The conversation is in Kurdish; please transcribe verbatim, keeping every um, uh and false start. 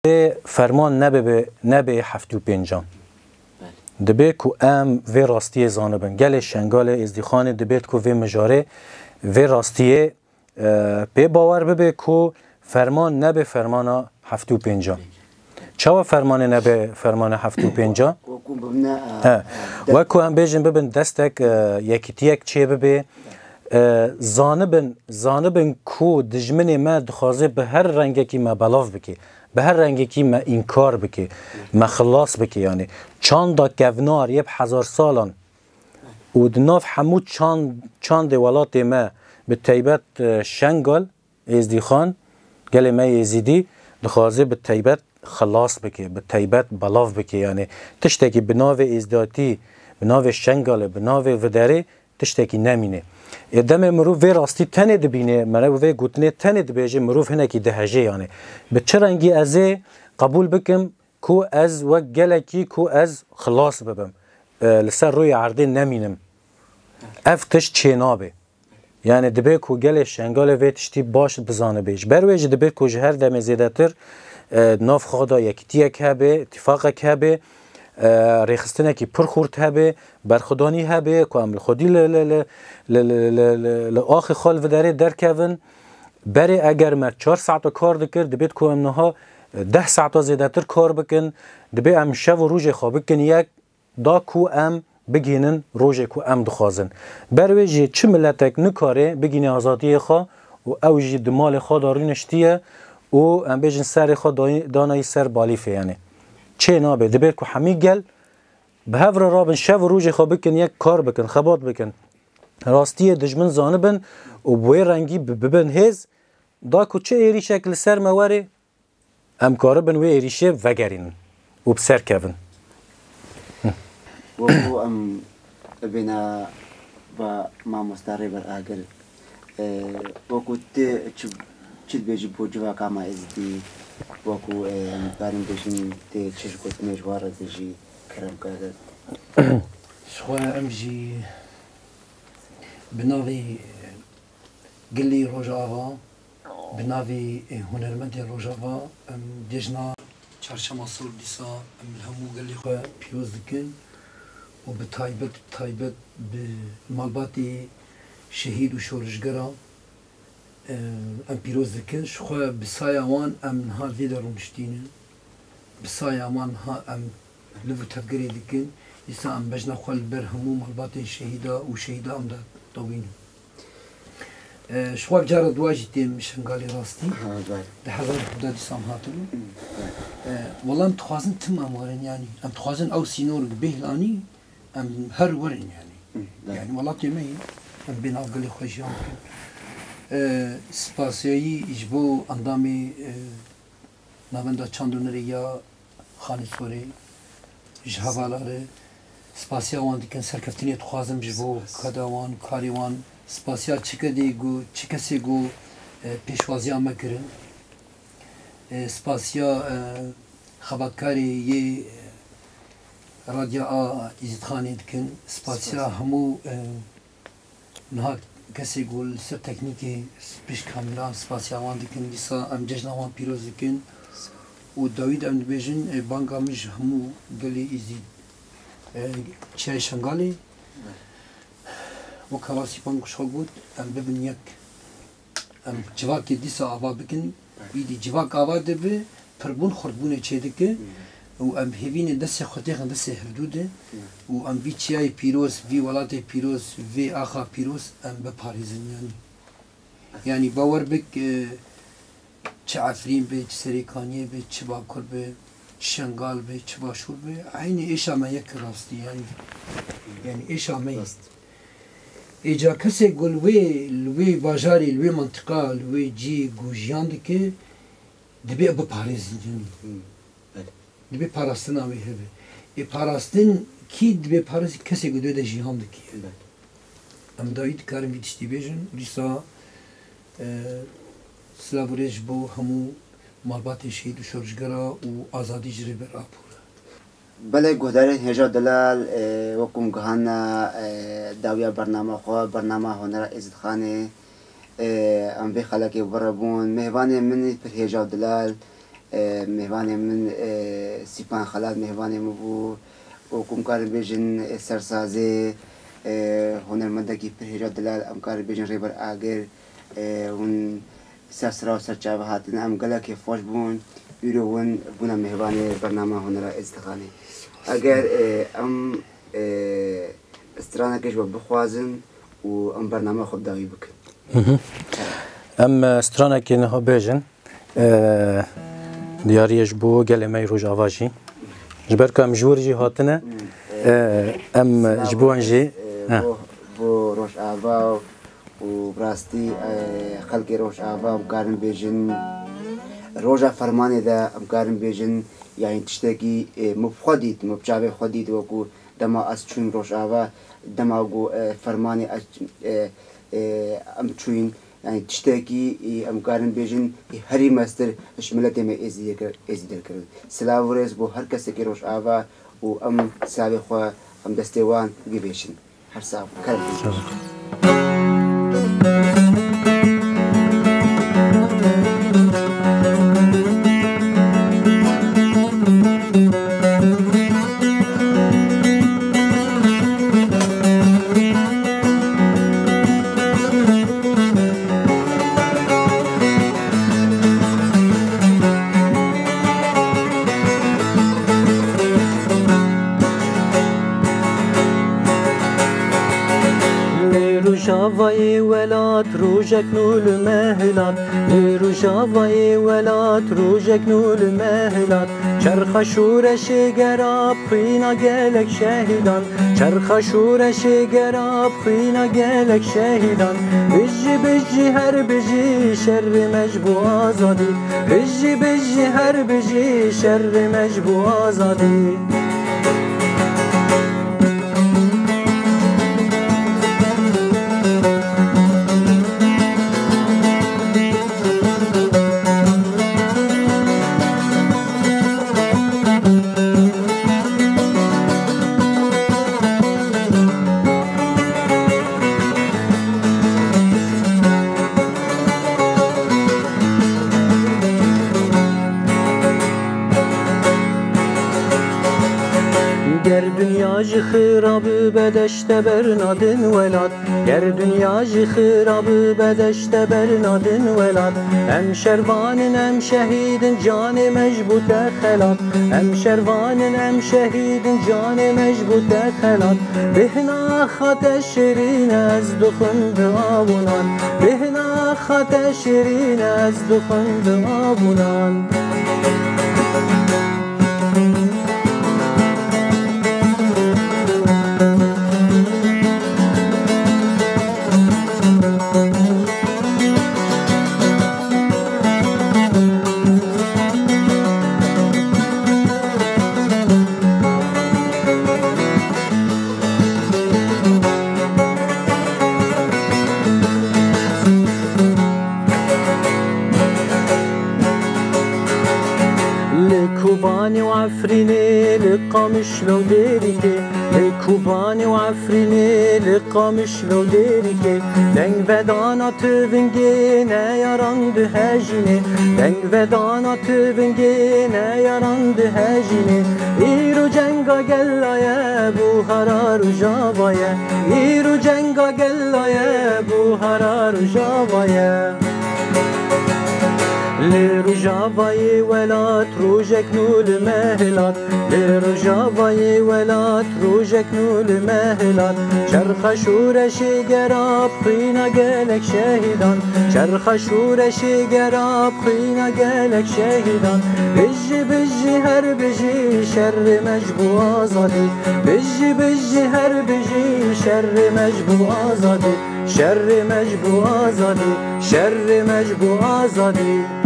Ê ferman nebe bi, nebe heftê û pêncan. Belê. Dibe ku em vê rastiyê zanibin. Gelê Şengalê, Êzdîxanê dibêt ku vê mijarê, vê rastiyê, e, pê bawer bibe ku ferman nebe fermana heftê û pêncan. Çawa fermanê nebe fermana heftê û pêncan? Wekû bimne, e, He. e, de- Wekû em bêjin bibin destek, e, yekîtiyek çê bibe. E, zanibin, zanibin ku dijminê me dixwaze bi her rengekî me belav bike. Bi her rengekî me înkar bike, me xilas bike, yanî çanda kevnar yê bi hezar salan û di nav hemû çand, çandê welatê me, bi teybet, e, Şengal, Êzdîxan, gelê me Êzîdî dixwaze bi teybet xilas bike, bi teybet belav bike, yanî tiştekî bi navê Êzdatî, bi navê Şengalê, bi navê Viderê tiştekî nemîne. Ê demê mirov vê rastî tenê dibîne, meriv vê gotinê tenê dibêje, mirov hinekî dihejê yanî. Bi çi rengî ez ê qebûl bikim ku ez wek gelekî ku ez xilas bibim, e, li ser rûyê erdê nemînim? Ev tişt çênabe. Yanî dibe ku gelê Şengalê vê tiştî baş bizanibe. Ji ber wê jî dibe ku ji her demê zêdetir, e, nav xwe de yekîtiyek hebe, îtîfaqek hebe, e, rêxistinekî pir xurt hebe, berxwedanî hebe, ku em li xwedî li, li, li axê xwe li vê derê derkevin. Berê eger me çar saeta kar dikir, dibêt ku em niha, e, deh saeta zêdetir kar bikin. Dibê em şev û rojê xwe bikin yek, da ku em bigihînin rojê ku em dixwazin. Ber wê jî çi miletek nikare bigihîne azadiyê xwe û ew jî di malê xwe de rûniştiye û em bêjin serê xwe dayî-, danayî ser balîfê, yanî çê nabe. Dibê ku hemî gel bi hev re rabin, şev û rojê xwe bikin, yek kar bikin, xebat bikin. Rastiyê dijmin zanibin û bi wê rengî bi-, bibin hêz, da ku çi êrîşek li ser me were, em karibin wê êrîşê vegerînin û bi ser kevin. Wekû em bibêne ba mamoste Rêber Agir, e, wekû tê çi, çi dibêjî bo civaka me Êzidî, wekû, e, em karin bêjin tê çi ji gotinê ji wan re dijî, kerem kerdin. Ji xwe em jî bi navê Gilî Rojava, bi navê, e, hunermendên Rojava, em cejna çarşema sor dîsa em li hemû gelê xwe pîroz dikin û bi taybet, bi taybet bi malbatê şehîd û şorişgera, e, em pîroz dikin. Ji xwe bi saya wan em niha vê de rûniştînin. Bi saya wan niha em liv û tevgerê dikin. Dîsa em bejna xwe li ber hemû malbatên şehîda û şehîda em de dawînin. E, ji xwe cara dua jî têm Şengalê rastî. Ha, belê. Di hezar hevdeh dîsa em hatibûn. Hı, belê. E, wela em dixwazin tim em werin, yanî. Em dixwazin ew sînor bêhlanî, em her werin, yanî. Hı, belê. Yanî welatê me yî, em bê nav gelê xwe jiyan bikin. E, spasiyayî ji bo endamê, e, Navenda Çand û Nirê ya Xanê Sorê ji hevala re spasiya wan dikin, serkeftinê dixwazim ji bo keda wan, karê wan. Spasiya çi kedê ku, çi kesê ku, e, pêşwaziya me kirin. E, spasiya, e, xebatkarê yê, e, Radya a Îzîdxanê dikin. Spasiya hemû, e, Niha kesê ku li ser teknîkê pişt kameran spasiya wan dikin, dîsa em cejna wan pîroz dikin û dawî de em dibêjin, e, banga min ji hemû gelê Êzîd, e, Çiyayê Şengalê. Wek Helasî Bang ji xwe got, em bibin yek. Em civakê dîsa ava bikin, îdî civak ava dibe, pirbûn xurtbûnê çêdike û em hêvînê destê xwe têxin destê hevdû de û em vî çiyayê pîroz, vî welatê pîroz, vê axa pîroz em biparêzin, yanî. Yanî bawer bik, e, çi Efrîn be, çi Serêkaniyê be, çi Bakur be, çi Şengal be, çi Başûr be, eynî êşa me yek rastî, yanî. Yanî êşa me yek. Êca kesê ku li wê, li wê bajarê, li wê mintiqa, li wê cî ku jiyan dike, Dibê ew biparêzin, yanî. Hmm, belê. Dibê parastina wê hebe. Ê parastin kî dibê parêzî? Kesê ku di wê de jiyan dike. Belê. Em dawî dikarin vî tiştî bêjin. Dîsa, e, silav û rêz ji bo hemû malbatên şehîd û şorişgera û azadî ji Rêber Apo re. Belê, guhdarên hêja delal, e, wekû em gihana, e, dawiya bernama xwe, bernama Honera Êzidxanê, e, em vê xelekê bi re bûn. Mêvanê min pir hêja delal, E, mêvanê min, e, Sîpan Xelat mêvanê min bû û ku em karin bêjin, e, sersazê, e, hunermendekî pir hêja delal, em karin bêjin Rêber Agir, e, hûn ser sira û ser çava hatine, em gelek kêfxweş bûn. Îro hûn bûne mêvanê bernama Hunera Êzidxanê. Eger, e, em, e, stranekê ji we bixwazin û em bernama xwe bi dawî bikin. Hı hı. Em, e, stranekê niha bêjin. E, diyariyê ji bo gelê me yê Rojava jî. Ji ber ku em ji wir jî hatine, e, em ji bo wan jî, e, bo, bo Rojava û bi rastî, e, xelkê Rojava em karin bêjin, roja fermanê de em karin bêjin, yanî tiştekî, e, min bi xwe dît, min bi çavê xwe dît, wekû dema ez çûyim Rojava, dema ku, e, fermanê ez, e, e, em çûyîn, yanî tiştekî, e, em karin bêjin, e, herî mestir ji miletê me Êzidê kir, Êzidê kirin. Silav û rêz bo her kesekî Rojava û em silavê xwe em destê wan bigihîşin. Her sax bû. Kerem. Sağ ol. Lê Rojavayê welat rojek nû li me hilat. Lê Rojavayê welat rojek nû li me hilat. Çerxa şoreşê gera bi xwîna gelek şehîdan. Çerxa şoreşê gera bi xwîna gelek şehîdan. Bijî, bijî, her bijî şerê me ji bo azadî. Bijî, bijî, her bijî şerê me ji bo azadî. Ger dinya jî xira bibe, deşte bernadin welat. Ger dinya jî xira bibe, deşte bernadin welat. Em şervan in, em şehîd in, canê me ji bo te xelat. Em şervan in, em şehîd in, canê me ji bo te xelat. Bêhna xate şirîn ez dixwim bi awinan. Bêhna xate şirîn ez dixwim bi awinan. Li Kobanê û Efrînê, li Qamişlo û Dêrikê, li Kobanê û Efrînê, li Qamişlo û Dêrikê, deng vedana tivingê neyaran dihejînê, deng vedana tivingê neyaran dihejînê. Îro cenga gela ye, buhara Rojava ye. Îro cenga gela ye, buhara Rojava ye. Li Rojavayê welat rojek nû li me hilat. Li Rojavayê welat rojek nû li me hilat. Çerxa şoreşê gera bi xwîna gelek şehîdan. Çerxa şoreşê gera bi xwîna gelek şehîdan. Bijî, bijî, her bijî şerê me ji bo azadî. Bijî, bijî, her bijî şerê me ji bo azadî. Şerê me ji bo azadî. Şerê me ji bo azadî.